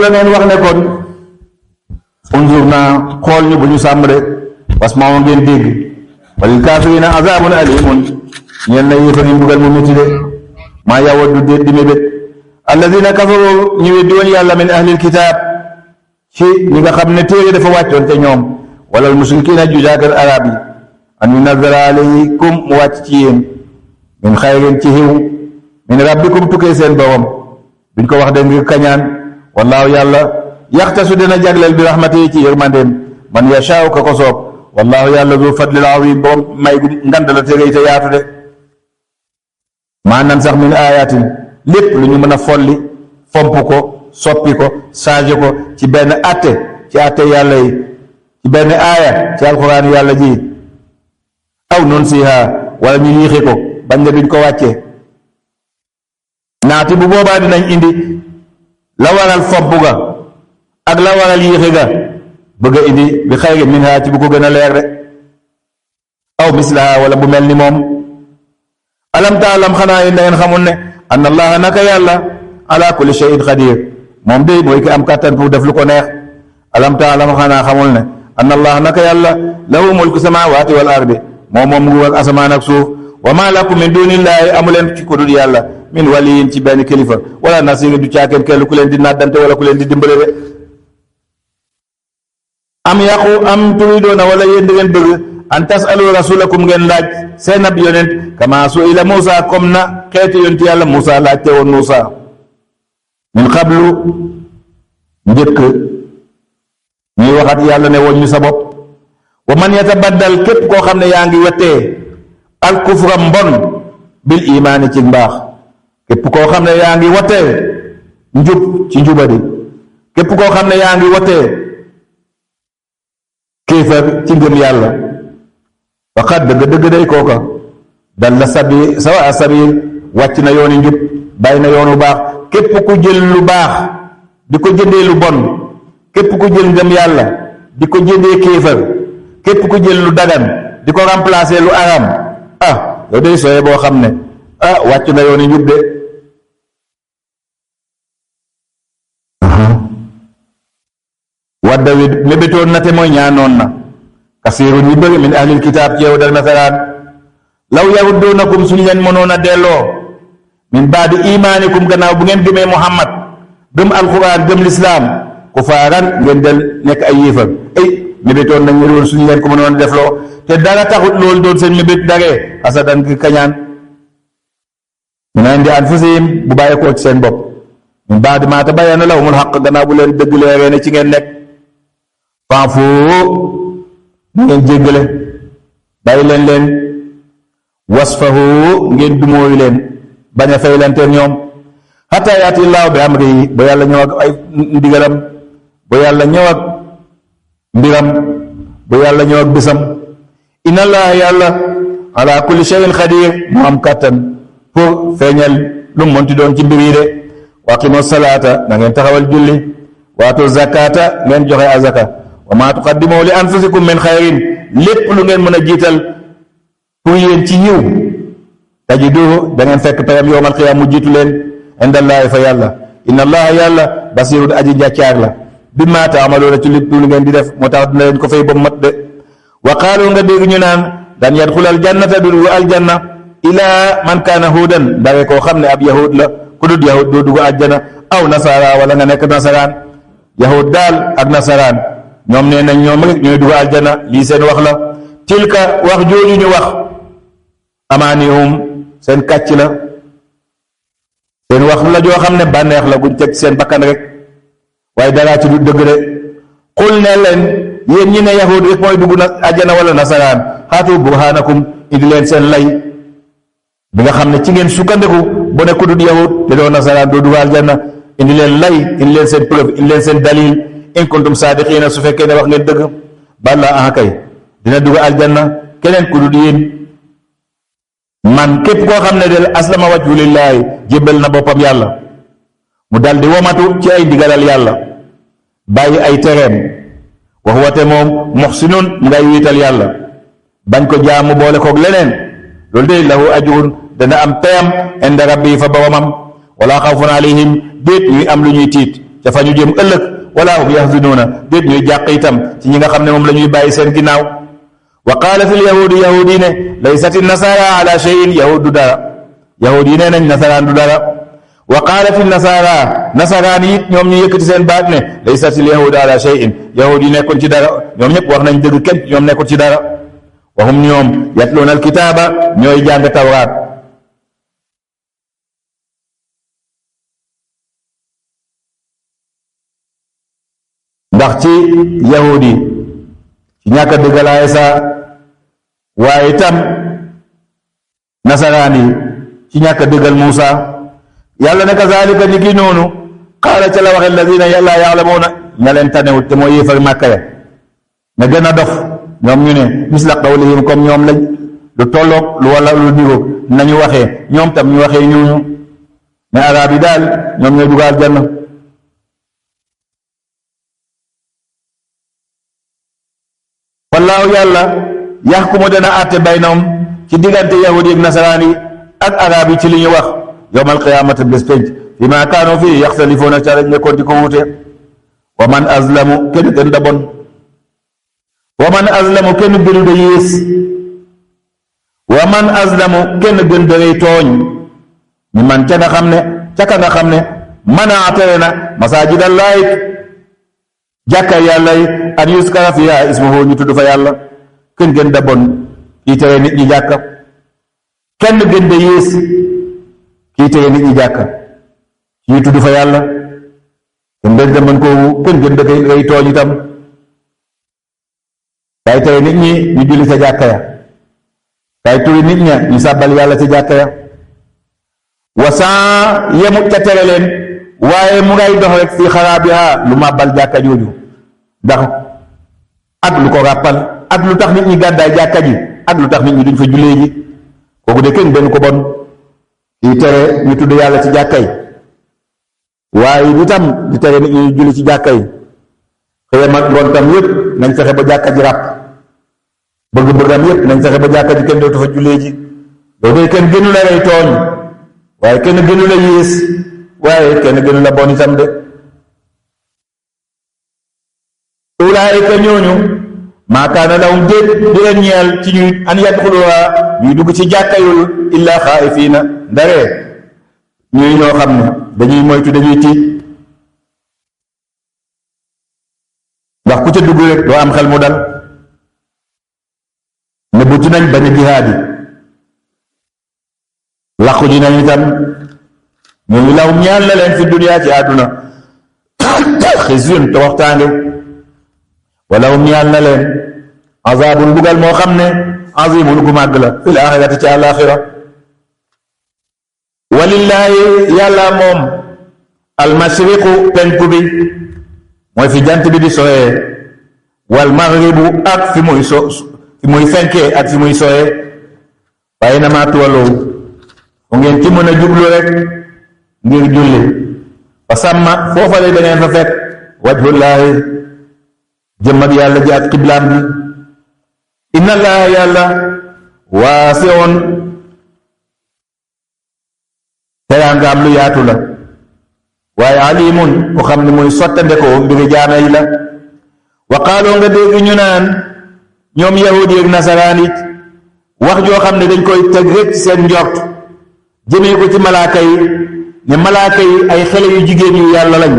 wala ngeen wax ne kon unzur naa xool ñu bu ñu sàmm de wasma'u ngeen dégg walil kaafiriina azaabun aliimun ñeel na yéefa ngi mbugal mu métti de maa yawaddu déet di mébét alladina kafaru ñu weddi woon yàlla min ahlil kitaab ci ñi nga xam ne téere dafa wàccoon te ñoom wala almushrikiina jujaakal arab yi an yunazzala alaykum mu wàcc ci yéen min xayrin ci xiw min rabbikum tukkee seen borom duñ ko wax de ngir kañaan wallaahu yàlla yaxtasu dina jagleel bi rahmatihi ci yërmandeem man yashaa'u ka ko soob wallaahu yàlla zu fadlil azim borom may gu ngand la te yaatu de maa nan sax min ayatin lépp lu ñu mën a folli fomp ko soppi ko changé ko ci benn atte ci atte yàlla yi ci benn aaya ci alxuraan yàlla ji aw nun siha wala ñu yiixi ko bañ ne duñ ko wàccee naati bu boobaa dinañ indi la waral fomp ga ak la waral yiixi ga bëgg a indi bi xayri minha ci bu ko gën a leer de aw mislaha wala bu mel ni moom alam taalam xanaa yi ndangeen xamul ne anna allaha naka yàlla ala kulli shay'in qadir moom de mooy ki am kàttan pour def lu ko neex alam taalam xanaa xamul ne anna allaha naka yàlla lahu mulku samawati wal ardi moom nguur ak asamaan ak suuf wa ma lakum min dunillahi amuleen ci ku dul yàlla min waliyin ci benn kilifa wala nasirin du caakeen kenn ku leen di nàddante wala ku leen di dimbale de am turidoona wala yéen di ngeen bëgg an tasalu rasulakum ngeen laaj seen ab yonent kama suila Muusa comme na xeeti yonent yàlla Muusa laajte woon Muusa min qablu njëkk ñuy waxat yàlla ne woon ñu sa bopp wa man yatabaddal képp koo xam ne yaa ngi wettee al kufra mbon bil imaani ci mbaax képp koo xam ne yaa ngi wettee njub ci njubadi képp koo xam ne yaa ngi wettee kéefar ci ngëm yàlla faqad dëgg day kooka dal la sawa sabil wàcc na yooni njub bàyyi na yoonu baax képp ku jël lu baax di ko jëndee lu bon képp ku jël ngëm yàlla di ko jëndee kéefar képp ku jël lu dagan di ko remplacer lu aram yow day sooye boo xam ne wàcc na yooni njub de wadda wi mébétoon na te mooy ñaanoon na kasiiru ñu bëri min ahlil kitaab ci yow dal nasaraan law yarudduunakum suñ leen mënoon a delloo min baadi imaanikum gannaaw bu ngeen gëmee Muhammad gëm alquran gëm lislaam kufaaran ngeen del nekk ay yéefar mébétoon nañ loolu suñ leen ko mënoon a defloo te dara taxut loolu doon seen mébét daree hasadan ki kañaan min indi anfusihim bu bàyyi koo ci seen bopp min baadi maa tabayyana lahumul haqq gannaaw bu leen dëgg leeree ne ci ngeen nekk faafu na ngeen jéggale bàyyi leen wasfahu ngeen dumóoyu leen bañ a faylanteen ñoom hatta yaati llaahu bi amri ba yàlla ñëw ak ay ndigalam ba yàlla ñëw ak mbiram ba yàlla ñëw ak bisam inna allaha yàlla ala kulli shay'in qadir mu am kàttan pour feeñal lu mu mënti doon ci mbir yi de waqimu salaata na ngeen taxawal julli waatu zakata ngeen joxe azaka wa ma tuqaddimu li anfusikum min xayrin lépp lu ngeen mën a jiital pour yéen ci yiw tajiduhu da ngeen fekk payam yowmal qiyaama mu jiitu leen indallaahi fa yàlla inna allaha yàlla basirun aji njàccaar la bimma taamaluuna ci lépp lu ngeen di def moo tax dina leen ko fay ba mat de wa qaalu nga dégg ñu naan dan yadxul aljannata du dugg aljanna ilaa man kaana huudan ndare koo xam ne ab yahud la ku dul yahud doo dugg aljanna aw nasara wala nga nekk nasaraan yahud daal ak nasaraan ñoom nee nañ ñoom rek ñooy dugg aljanna lii seen wax la tilka wax jooju ñu wax amaanihum seen kàcc la seen wax la joo xam ne bànneex la guñ teg seen bakkan rek waaye daraa ci du dëgg de xul ne leen yéen ñi ne yahud rek mooy dugg na aljanna wala nasaraan xaatu burhanakum indi leen seen lay bi nga xam ne ci ngeen sukkandiku bu ne ku dul yahud te doo nasaraan doo dugg aljanna indi leen lay indi leen seen preuve indi leen seen dalil in kuntum saadiqiina su fekkee ne wax ngeen dëgg balla aha kay dina dugg aljanna keneen ku dul yéen man képp koo xam ne del aslama wajhu lillaahi jébbal na boppam yàlla mu dal di womatu ci ay digalal yàlla bàyyi ay tereem wax wate moom muxsinun mu ngay wiital yàlla bañ ko jaamu boole koog leneen loolu de lahu ajrun dana am payam inda rabbi fa boromam wala xawfun alayhim déet ñuy am lu ñuy tiit ca fa ñu jëm ëllëg wala hum yahzunuuna déet ñuy jàq itam ci ñi nga xam ne moom la ñuy bàyyi seen ginnaaw wa qaalat il yahudu yahud yi ne laysat nasara ala cheyin yahud du dara yahud yi nee nañ nasaraan du dara wa qaalat il nasara nasaraan yi ñoom ñu yëkkati seen baat ne laysat il yahudu ala cheyin yahud yi nekkoon ci dara ñoom ñëpp wax nañ dëgg kenn ñoom nekkul ci dara wa hum ñoom yatluuna alkitaaba ñooy jàng tawraat ndax ci yahud yi ci ñàkk a dëggal Iisaa waaye itam nasaraan yi ci ñàkk a dëggal Muusa yàlla ne kazaalika ni ki noonu qaala ca la waxe alladina laa yaalamuuna ña leen tanewut te mooy yéefar Màkka ya na gën a dof ñoom ñu ne misla qawlihim comme ñoom lañ lu tolloog lu wala lu niroog nañu waxee ñoom tam ñu waxee ñooñu ne arab yi daal ñoom ñooy dugal janna wallaahu yàlla yaxkumu dana àtte baynahum ci diggante yahudi ak nasaraan yi ak arab yi ci li ñu wax yowmal qiyaamati bés penc fi ma kaanu fii yaxtalifuuna ca lañ nekkoon di ko wuute wa man azlamu kenn gën da bon wa man azlamu kenn gënu da yées wa man azlamu kenn gën da ngay tooñ mi man ca nga xam ne manaa tere na masaajidallaahi jàkka yàlla yi an yuskara fiha ismuhu ñu tudd fa yàlla kenn gën da bon kii tere nit ñi jàkka kenn gën da yées kii tere nit ñi jàkka ñu tudd fa yàlla kenn gën da mën koo kenn gën da ngay tooñ itam kay tere nit ñi ñu julli ca jàkka ya kay turi nit ña ñu sàbbal yàlla ca jàkka ya wasan yemut ca tere leen waaye mu ngay dox rek fii xaraabiha lu màbbal jàkka jooju ndax ak lu ko ràppal ak lu tax nit ñi gàddaay jàkka ji ak lu tax nit ñi duñ fa jullee ji kooku de kenn benn ko bon kii tere ñu tudd yàlla ci jàkka yi waaye bi tam di tere nit ñi julli ci jàkka yi xëyam ak ngoon tam yépp nañ fexe ba jàkka ji ràpp bëgg-bëggam yépp nañ fexe ba jàkka ji kenn dootu fa jullee ji loolu de kenn gënu la lay tooñ waaye kenn gënu la yées waaye kenn gënu la bon itam de ulaayika ñooñu maa kaana lahum déet di leen ñeel ci ñuy an yadxuluha ñuy dugg ci jàkka yooyu illaa xaa'ifiina ndaree ñuy ñoo xam ne dañuy moytu dañuy tiit ndax ku ca dugg rek doo am xel mu dal ne butu nañ bañ a jihaad yi làqu ji nañ itam ñooñu lahum ñeel na leen fi duniyaa ci àdduna xisyun te waxtaange wala hum ñeel na leen azaabun bugal moo xam ne azimun gu màgg la fil axirati ci àlaxira walillaahi yàlla moom almashriqu penku bi mooy fi jant bi di soyee wal maghribu ak fi muy fenkee ak fi muy soyee waaye na maa tuwallu fu ngeen ci mën a jublu rek ngir julli fa sàmma foofale da ngeen fa fekk wajhullaahi jëm ak yàlla ji ak xiblaam bi inna allaha yàlla waasi'un teraangaam lu yaatu la waaye alimun ku xam ne muy sottandekoo mbiri jaame yi la wa qaaloo nga dégg ñu naan ñoom yahudi ak nasaraan it wax joo xam ne dañ koy teg rek ci seen njort jëmee ko ci malaaka yi ne malaaka yi ay xele yu jigéen yu yàlla lañ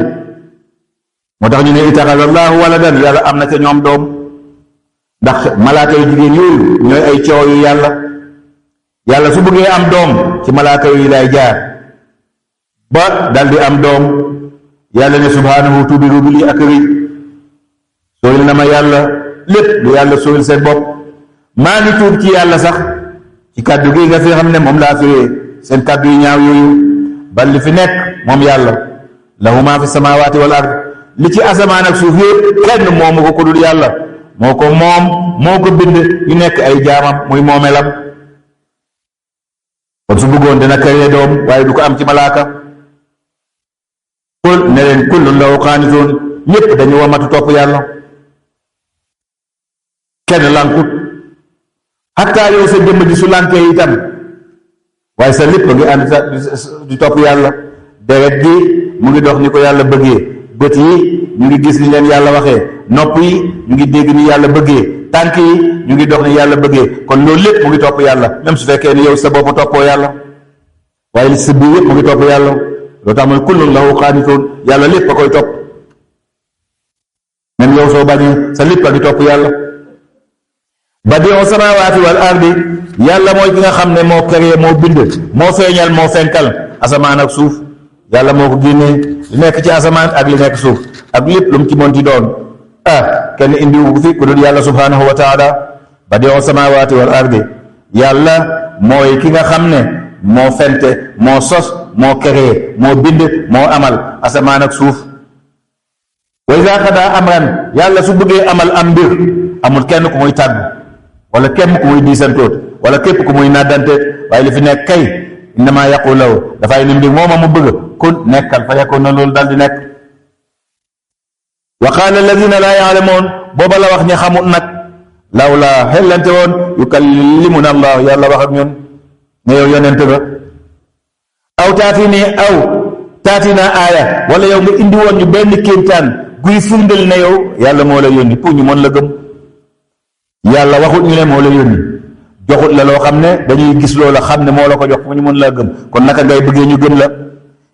moo tax ñu ne itaxada allahu waladan yàlla am na ca ñoom doom ndax malaaka yu jigéen yooyu ñooy ay coow yu yàlla su bëggee am doom ci malaaka yooyu lay jaar ba dal di am doom yàlla ne subhaanahu tubiru bi lii ak rëy sooyil na ma yàlla lépp lu yàlla sooyil seen bopp maa ngi tuub ci yàlla sax ci kàddu gi nga fi xam ne moom laa firee seen kàddu yu ñaaw yooyu bal li fi nekk moom yàlla lahu maa fi samaawaati wal ard li ci asamaan ak suuf yëpp kenn moomu ko ku dul yàlla moo ko moom moo ko bind ñu nekk ay jaamam muy moomelam kon su bëggoon dina këree doom waaye du ko am ci malaaka kul ne leen kullun lahu qaanituun ñépp dañu wamatu topp yàlla kenn lankut xattaa yow sa jëmm ji su lankee itam waaye sa lépp ngi ànd di topp yàlla deret gi mu ngi dox ni ko yàlla bëggee bët yi ñu ngi gis ni leen yàlla waxee, nopp yi ñu ngi dégg ni yàlla bëggee, tànk yi ñu ngi dox ni yàlla bëggee. kon loolu lépp mu ngi topp yàlla, même su fekkee ni yow sa bopp toppoo yàlla, waaye li sa biir yëpp mu ngi topp yàlla. loo tax mooy kullun lahu qaanituun, yàlla lépp a koy topp. même yow soo bañee sa lépp a ngi topp yàlla. badi'u samaawaati wal ardi, yàlla mooy ki nga xam ne moo créé, moo bind, moo feeñal, moo fenkal asamaan ak suuf. yàlla moo ko génnee li nekk ci asamaan ak li nekk suuf ak lépp lu mu ci monti doon. kenn indiwu ko fi ku dul yàlla subhanahu wa taala. badi'u samaawaati wal ardi, yàlla mooy ki nga xam ne moo fente, moo sos, moo créé, moo bind, moo amal asamaan ak suuf. wa iza qadaa amran, yàlla su bëggee amal am mbir amul kenn ku muy tàgg wala kenn ku muy diisantoot wala képp ku muy nàddanteet, waaye li fi nekk kay innama yaqulu lahu, dafay ne mbir mooma mu bëgg kun nekkal fa yakun na loolu dal di nekk. wa qaala alladina laa yaalamuun, booba la wax ñi xamut nag, lawla xellante woon yukallimuna allah, yàlla wax ak ñun ne yow yonent ba, aw taatina aaya, wala yow nga indi woon ñu benn kéemtaan guy firndeel ne yow yàlla moo la yónni pour ñu mën la gëm. yàlla waxut ñu ne moo la yónni, joxut la loo xam ne dañuy gis loola xam ne moo la ko jox pour ñu mën laa gëm. kon naka ngay bëggee ñu gëm la?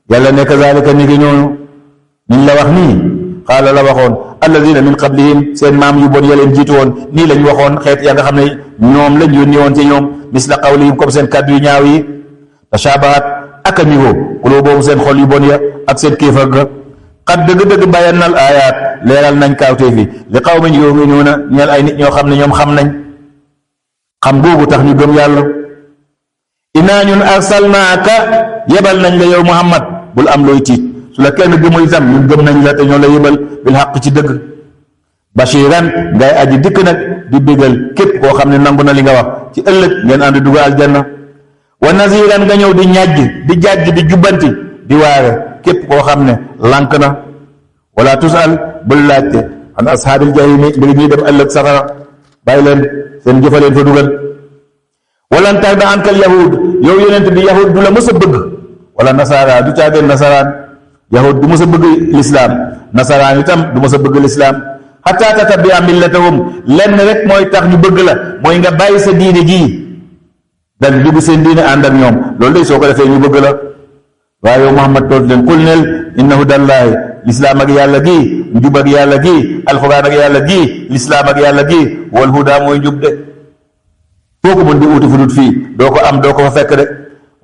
yàlla ne kazalika ni ngi ñooñu niñ la wax nii, xaala la waxoon alladina min qablihim, seen maam yu bon ya leen jiitu woon nii lañ waxoon xeet ya nga xam ne ñoom lañ yónni woon ci ñoom, misla qawlihim, comme seen kàddu yu ñaaw yi, tashabahat ak a niroo qulubuhum seen xol yu bon ya ak seen kéefar ga. xat dëgg-dëgg bayanal aayaat, leeral nañ kaawteef yi li qawmin yuminuuna, ñeel ay nit ñoo xam ne ñoom xam nañ, xam googu tax ñu gëm yàlla. inaa ñun arsalnaaka, yebal nañ la yow Muhammad, bul am looy tiit, su la kenn gëmul itam ñun gëm nañ la te ñoo la yebal bil xaq ci dëgg. bashiran, ngay aji dikk nag di bégal képp koo xam ne nangu na li nga wax, ci ëllëg ngeen ànd dugg aljanna. wa naziran, nga ñëw di ñàjj di jàjj di jubbanti di waare képp koo xam ne lànk na. wala tusal, bul laajte an ashaabil jahimi, mbir ñuy dem ëllëg safara, bàyyi leen seen jëfaleen fa dugal. walan tarda anka al yahud, yow yonent bi yahud du la mës a bëgg, wala nasaara, du caageen nasaraan, yahud du mës a bëgg lislaam, nasaraan itam du mës a bëgg lislaam. hatta tatabia millatahum, lenn rek mooy tax ñu bëgg la, mooy nga bàyyi sa diine jii dal dugg seen diine ànd ak ñoom, loolu day soo ko defee ñu bëgg la. waaye yow Muhammad toot leen qul neel inna hudallaahi, lislaam ak yàlla gii, njub ak yàlla gii, alxuraan ak yàlla gii, lislaam ak yàlla gii, wal huda mooy njub de. foo ko mën di uuti fu dut fii doo ko am, doo ko fa fekk de.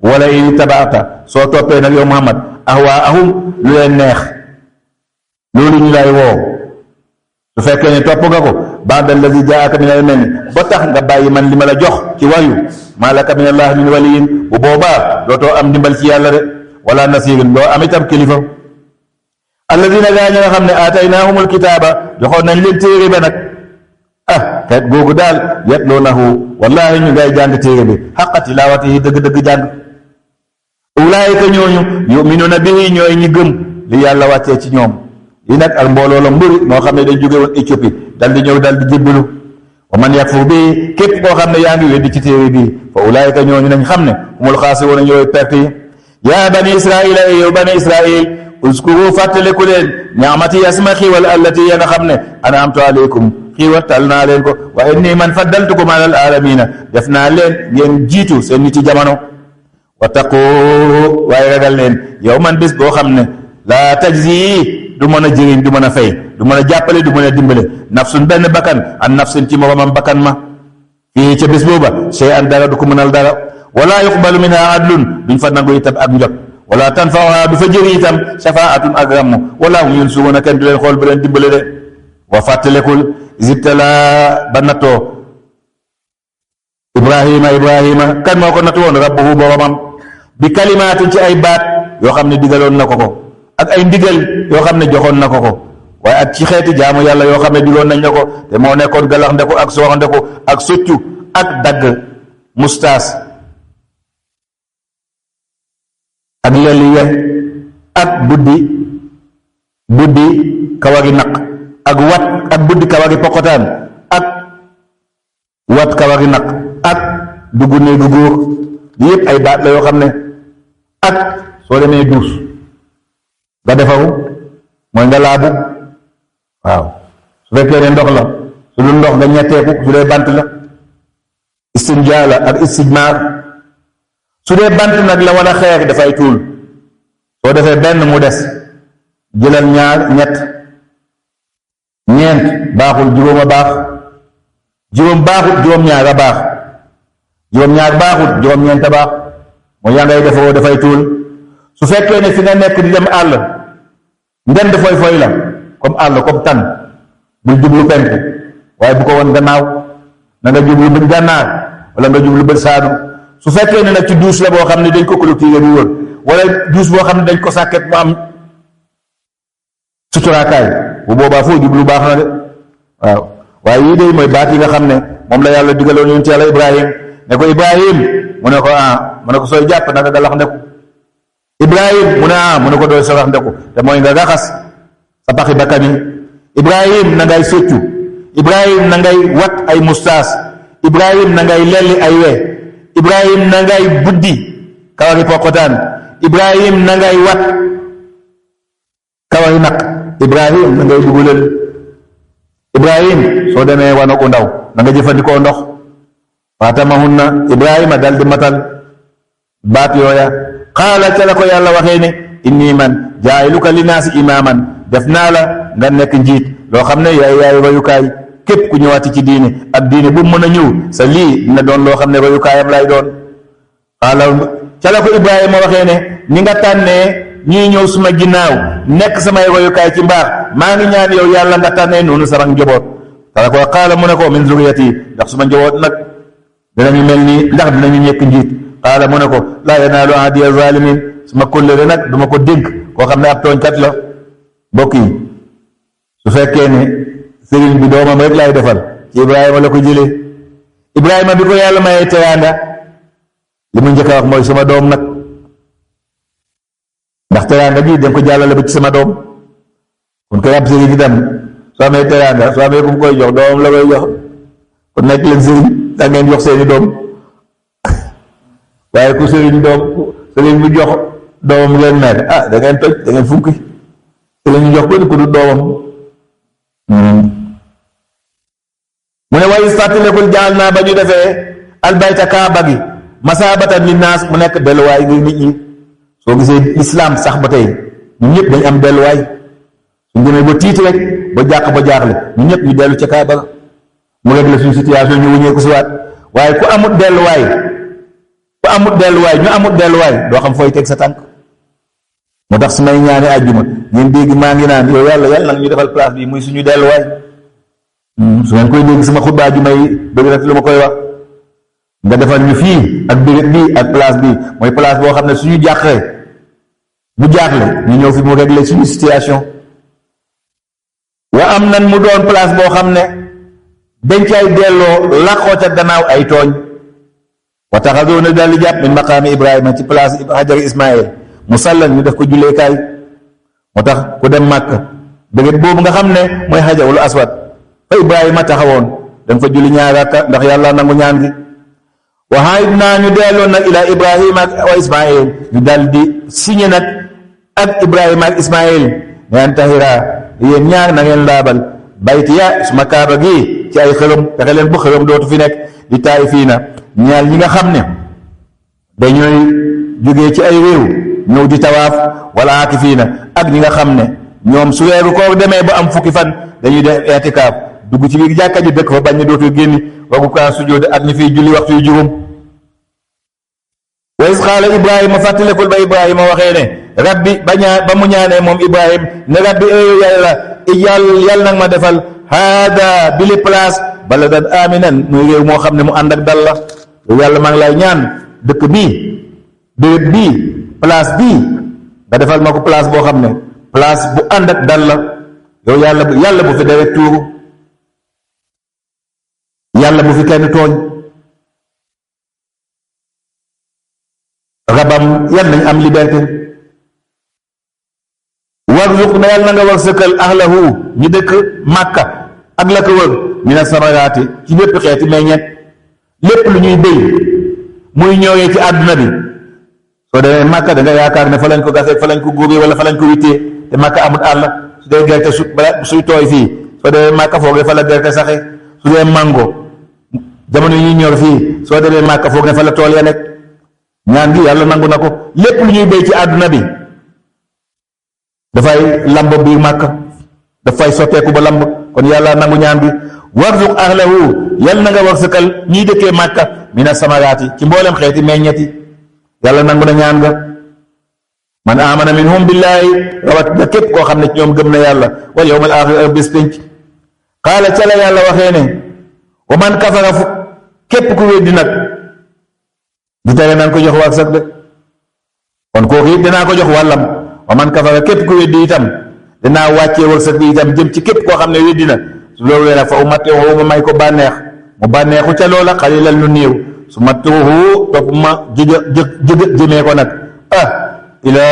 wala in tabaata, soo toppee nag yow Muhammad ahwaahum, lu leen neex, loolu ñu lay woo, su fekkee ne topp nga ko ba'da allazi jaaka min al-ilmi, ba tax nga bàyyi man li ma la jox ci wahyu, maa laka min allahi min waliyin, bu boobaa dootoo am ndimbal ci yàlla de, wala nasirin, doo am itam kilifa. alladina gaa ñi nga xam ne aataynaahumul kitaaba, joxoon nañ leen téere ba nag, xeet googu daal yatloonahu, wallahi ñu ngay jàng téere bi xaqa tilaawatihi, dëgg-dëgg jàng. ulaayika ñooñu yuminuuna bihi, ñooy ñi gëm li yàlla wàccee ci ñoom. li nag ak mbooloo la mbëri moo xam ne dañ jóge woon Éthiopie dal di ñëw dal di jébbalu. wa man yakfur bi, képp koo xam ne yaa ngi weddi ci téere bi, fa ulaayika ñooñu nañ xam ne humul xaasiruuna, ñooy perte yi. yaa bani israila, yow bani israil, uskuru fàttaliku leen ni'mati, yasma xiiwal allati ya nga xam ne an'amtu aleykum, xiiwatal naa leen ko. wa inni man faddaltukum alal aalamiina, def naa leen ngeen jiitu seen nit ci jamono. wattaqu, waaye ragal leen yow man bés boo xam ne laa tajzi, du mën a jëriñ, du mën a fay, du mën a jàppale, du mën a dimbale, nafsun benn bakkan an nafsin ci moromam bakkan ma, fii ca bés booba shay'an dara du ko mënal dara. wala yuqbalu minha adlun, duñ fa nangu itam ak njot. wala tanfa'uha, du fa jëriñ itam shafaatun ak ramm. wala hum yunsuruuna, kenn du leen xool bu leen dimbale de. wa fàttalekul isibtala, ba nattoo Ibrahima, kan moo ko nattu woon? rabbuhu, boromam, bi kalimaatin ci ay baat yoo xam ne digaloon na ko ko, ak ay ndigal yoo xam ne joxoon na ko ko, waaye ak ci xeeti jaamu yàlla yoo xam ne digoon nañ la ko, te moo nekkoon galax ndeku ak soox ndeku ak soccu ak dagg mustaas ak lelli we ak buddi kawari naq ak wat ak buddi kawari pokotaan ak wat kawari naq ak dugg néegu góor, li yëpp ay baat la yoo xam ne ak soo demee duus nga defaru mooy nga laabu waaw su fekkee ne ndox la su dul ndox nga ñetteeku su dee bant la istinjaa la ak istijmaar su dee bant nag la wala xeer dafay tuul soo defee benn mu des jëlal ñaar ñett ñeent baaxul juróom a baax juróom baaxut juróom-ñaar a baax juróom-ñaar baaxut juróom-ñeent a baax mooy yaa ngay defoo dafay tuul su fekkee ne fi nga nekk di dem àll ndend foy foy la comme àll comme tan bul jublu penku waaye bu ko woon gannaaw na nga jublu bët gànnaar wala nga jublu bët saadu su fekkee ne nag ci douche la boo xam ne dañ ko clôturer bu wër wala douche boo xam ne dañ ko sàkket mu am suturaakaay bu boobaa foo jublu baax na de waaw waaye yii de mooy baat yi nga xam ne moom la yàlla digaloon yonent yàlla Ibrahim ne ko Ibrahim mu ne ko mu ne ko sooy jàpp na nga galax ndeku Ibrahim mu ne mu ne ko dooy sarax ndeku te mooy nga raxas sa paxi bakkan yi Ibrahim na ngay soccu Ibrahim na ngay wat ay mustaas Ibrahim na ngay lelli ay we Ibrahim na ngay buddi kawari pokotaan Ibrahim na ngay wat kawari naq Ibrahim na ngay dugulal Ibrahim soo demee wanogu ndaw na nga jëfandikoo ndox fatamahunna Ibrahima dal di matal baat yooya qaala ca la ko yàlla waxee ne inni man jaayiluka linnaasi imaaman def naa la nga nekk njiit loo xam ne yaay royukaay képp ku ñëwaati ci diine ak diine bu mën a ñëw sa lii dina doon loo xam ne royukaayam lay doon qaala ca la ko Ibrahima waxee ne ni nga tànnee ñii ñëw suma ginnaaw nekk samay royukaay ci mbaax maa ngi ñaan yow yàlla nga tànnee noonu sama njaboot tala ko qaala mu ne ko min zuriyati ndax suma njaboot nag dinañu mel nii ndax dinañu ñekk njiit qaala mu ne ko laa yanaalu ahdiya zalimin suma kóllëre nag duma ko dénk koo xam ne ab tooñkat la mbokk yi su fekkee ne sëriñ bi doomam rek laay defal ci Ibrahima la ko jëlee Ibrahima bi ko yàlla mayee teraanga li mu njëkk a wax mooy sama doom nag ndax teraanga ji danga ko jàllale ba ci sama doom kon koy ab sëriñ itam soo amee teraanga soo amee ku mu koy jox doomam la koy jox kon nekk leen sëriñ da ngeen jox seeni doom waaye ku sëriñ bu jox doomam ngeen mer da ngeen toj da ngeen funki sëriñ ñu jox ko ku du doomam mu ne waaye fàttalikul jaal naa ba ñu defee albayta kaaba gi masaabatan linnaas mu nekk delluwaay ngir nit ñi soo gisee lislaam sax ba tey ñun ñëpp dañ am delluwaay suñ demee ba tiiti rek ba jàq ba jaaxle ñun ñëpp ñu dellu ca kaaba ga mu réglé suñu situation ñu wuñee ko si waat waaye ku amut delluwaay ñu amut delluwaay doo xam fooy teg sa tànk moo tax su may ñaane àjjuma ngeen dégg maa ngi naan yow yàlla nag ñu defal place bi muy suñu delluwaay su ngeen koy dégg sama xutba àjjuma yi bëgg rek lu ma koy wax nga defal ñu fii ak béréb bii ak place bi mooy place boo xam ne suñu jàqee bu jaaxle ñu ñëw fi mu régler suñu situation wa am nan mu doon place boo xam ne dañ cay delloo laqoo ca gannaaw ay tooñ wa taxadoona daal di jàpp min maqaami Ibrahima ci place xajari Ismaïl musallan ñu def ko julleekaay moo tax ku dem Màkka béréb boobu nga xam ne mooy xajarul aswad fa Ibrahima taxawoon da nga fa julli ñaar rakka ndax yàlla nangu ñaan gi waxaayit naa ñu delloon nag ilaa Ibrahima wa Ismaïl ñu daal di signé nag ak Ibrahima ak Ismaïl ngeen tahira yéen ñaar na ngeen laabal baytiya suma kaaba gi ci ay xërëm fexe leen bu xërëm dootu fi nekk di taay fii na ñaar ñi nga xam ne dañooy jógee ci ay réew ñëw di tawaaf wala aaki fii na ak ñi nga xam ne ñoom su weeru koor demee ba am fukki fan dañuy def itikaaf dugg ci biir jàkka ji dëkk fa bañ ne dootu génni wagu kaa sujjóot ak ñi fiy julli waxtu yu juróom wa is qaala Ibrahima fàttalikul ba Ibrahima waxee ne rabbi ba mu ñaanee moom Ibrahim ne rabbi yàlla yàlla nag ma defal haada bili place baladan aminan muy réew moo xam ne mu ànd ak dal la yow yàlla maa ngi lay ñaan dëkk bii béréb bii place bii nga defal ma ko place boo xam ne place bu ànd ak dal la yow yàlla bu fi deret tuuru yàlla bu fi kenn tooñ rabam yàlla nañ am liberté warzuq na yàlla na nga war sëkkal ahlahu ñi dëkk Màkka ak la ko wër mina samaraati ci lépp xeeti meññeet lépp lu ñuy béy muy ñëwee ci àdduna bi soo demee Màkka da nga yaakaar ne fa lañ ko gasee fa lañ ko góobee wala fa lañ ko wittee te Màkka amut àll su dee gerte suy tooy fii soo demee Màkka foog ne fa la gerte saxe su dee mango jamono yi ñor fii soo demee Màkka foog ne fa la tool ya nekk ñaan gi yàlla nangu na ko lépp lu ñuy béy ci àdduna bi dafay lamb biir Màkka dafay sotteeku ba lamb kon yàlla nangu ñaan bi warzuq ahlahu yàlla na nga wërsëgal ñiy dëkkee Màkka mina samaraati ci mboolem xeeti meññeti yàlla nangu na ñaan nga man amana minhum billahi rawat na képp koo xam ne ci ñoom gëm na yàlla wal yawmal axir ak bés pénc qaala ca la yàlla waxee ne wa man kafara fu képp ku weddi nag du tere naan ko jox wërsëg de kon kooku it dinaa ko jox wàllam wa man kafara képp ku weddi itam dinaa wàccee wërsëg bi itam jëm ci képp koo xam ne weddi na su loolu lee nag fa umatti'uhu ma may ko bànneex mu bànneexu ca loola xalilan lu néew su matti'uhu topp ma jëmee ko nag ila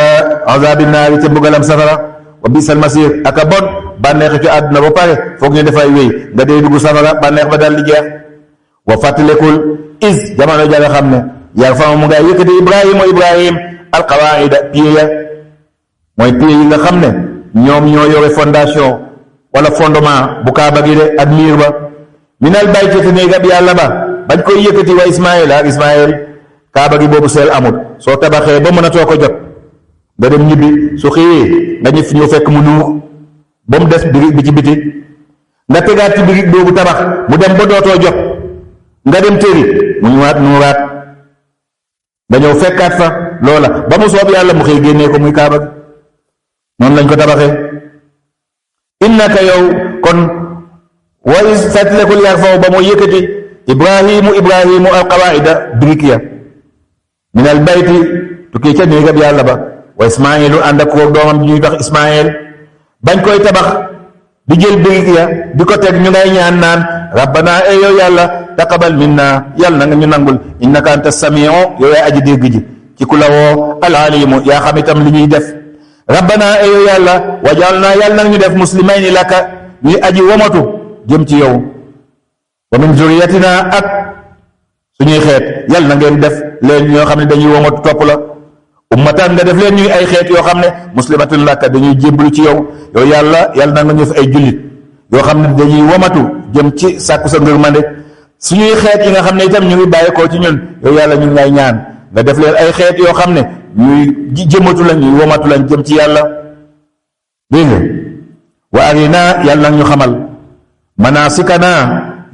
azabi naari ca mbugalam safara wa bisal masir aka bon bànneexu ci àdduna ba pare foog ñu dafay wéy nga dee dugg safara bànneex ba dal di jeex wa fàttalekul is jamono ja nga xam ne yarfa'u mu ngay yëkkati ibrahim alqawaida pied ya mooy pied yi nga xam ne ñoom ñoo yore fondation wala fondement bu kaaba gi de ak miir ba minal bayti te néegab yàlla ba bañ koy yëkkati wa ismail kaaba gi boobu seel amul soo tabaxee ba mën a too ko jot nga dem ñibbi su xëyee nga ñëw fekk mu nuur ba mu des birig bi ci biti nga tegaat ci birig boobu tabax mu dem ba dootoo jot nga dem tëri mu ñëwaat nuuraat nga ñëw fekkaat fa loola ba mu soob yàlla mu xëy génnee ko muy kaaba gi noonu lañ ko tabaxee innaka yow kon wa is fàttalekul yarfaw ba mu yëkkati ibrahimu alqawaida birig ya minal bayti tukkee ca néegab yàlla ba wa ismailu ànd ak koog doomam bi ñuy tax ismail bañ koy tabax di jël birig ya di ko teg ñu ngay ñaan naan rabbana yow yàlla taqabal minna yàlla na nga ñu nangul innaka anta samiu yow yaay aji dégg ji ci ku la woo alalimu yaa xam itam li ñuy def rabbana yow yàlla wajalna yàlla na ñu def muslimayni laka ñuy aji womatu jëm ci yow wa min zuriyatina ak suñuy xeet yàlla na ngeen def leen ñoo xam ne dañuy womatu topp la ummatan nga def leen ñuy ay xeet yoo xam ne muslimatun laka dañuy jébbalu ci yow yow yàlla na nga ñu fi ay jullit yoo xam ne dañuy womatu jëm ci sàkku sa ngërmande suñuy xeet yi nga xam ne itam ñu ngi bàyyeekoo ci ñun yow yàlla ñu ngi ngay ñaan nga def leen ay xeet yoo xam ne ñuy jëmatu lañ ñuy womatu lañ jëm ci yàlla dégg nga wa arina yàlla nag ñu xamal manasikana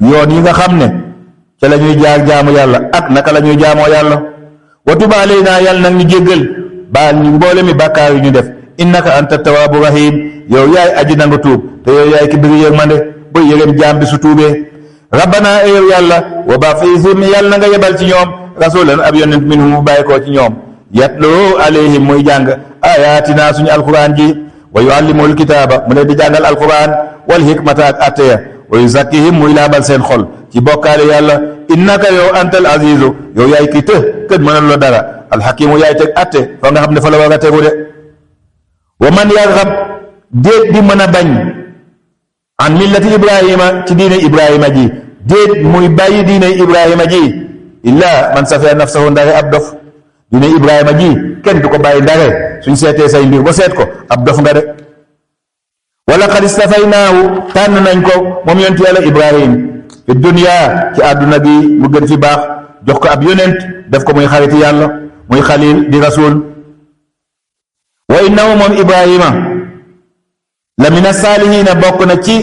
yoon yi nga xam ne ca la ñuy jaar jaamu yàlla ak naka la ñuy jaamoo yàlla wa tub alayna yàlla nag ñu jéggal baal ñu mboole mi bàkkaar yu ñu def innaka anta tawaabu rahim yow yaay aji nanga tuub te yow yaay ki bëgg yërmande ba yërëm jaam bi su tuubee rabbana yow yàlla wa ba fihim yàlla na nga yebal ci ñoom rasulan ab yonent minhum mu bàyyi koo ci ñoom yatlu alayhim muy jàng ayatina suñu alquran ji wa yuallimul kitaaba mu leen di jàngal alquran wal hikmata ak atteya wa yuzakkihim muy laabal seen xol ci bokkaale yàlla innaka yow antal azizu yow yaay ki të kët mënal la dara alxakimu yaay teg atte fa nga xam ne fa la war a tegu de wa man yargab déet di mën a bañ an millati ibrahima ci diine ibrahima ji déet muy bàyyi diine ibrahima ji illa man safiya nafsahu ndare ab dof diine ibrahima ji kenn du ko bàyyi ndare suñ seetee say mbir ba seet ko ab dof nga de wala qad istafaynaahu tànn nañ ko moom yonent yàlla ibrahim fi dunya ci àdduna bi mu gën fi baax jox ko ab yonent def ko muy xariti yàlla muy xalil di rasul wa innahu moom ibrahima la min as-saalihiina bokk na ci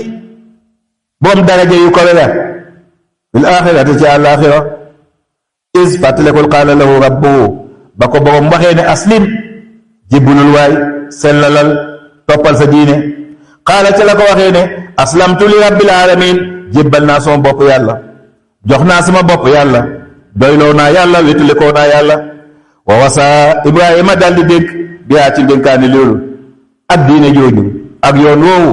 boom daraja yu ko wela fil axirati ci àllaaxira is fàttalekul qaala lahu rabbuhu ba ko borom waxee ne aslim jibbulul waay sellalal toppal sa diine qaala ca la ko waxee ne aslamtu li rabbil alamin jébbal naa sama bopp yàlla jox naa sama bopp yàlla doyloo naa yàlla wétulikoo naa yàlla wa wasa ibrahima daal di dénk biyaa ci dénkaani loolu ak diine jooju ak yoon woowu